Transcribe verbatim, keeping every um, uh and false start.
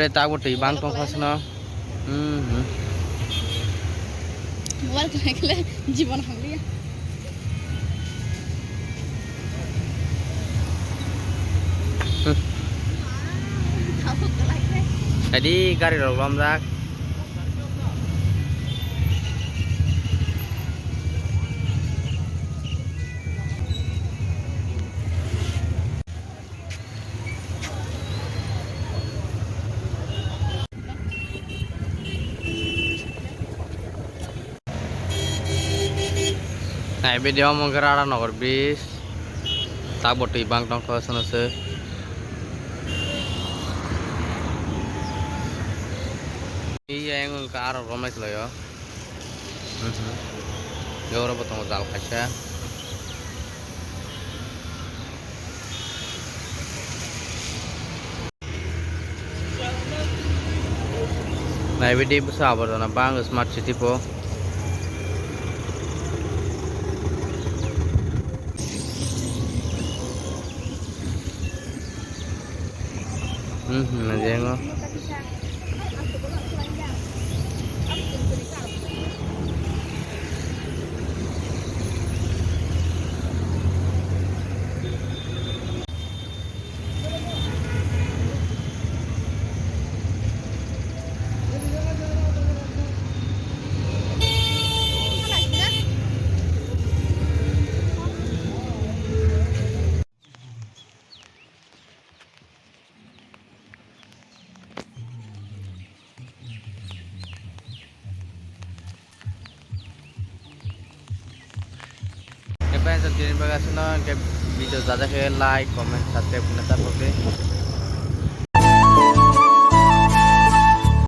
Tabuk twi bang tong kha sano. Hmm, hmm. Mobile khlai khlai jibon hamliya. Hmm. Tabuk khlai khlai. Tadi gari rok lomjak. Nai video omo wngkha Radhanagar bridge. Tabuk twi bang tong kha sano se. Iya yang wngkha aro romai khlaio. Mhm. Oro bo tongo jal kaisa. Naibidi bwsa aborjona bang smart city po. Hmm, hmm, najengo. Khe bai jat tini bagwi aswkno khe video jajakhe like, comment, subscribe hwnwi ta phokdi.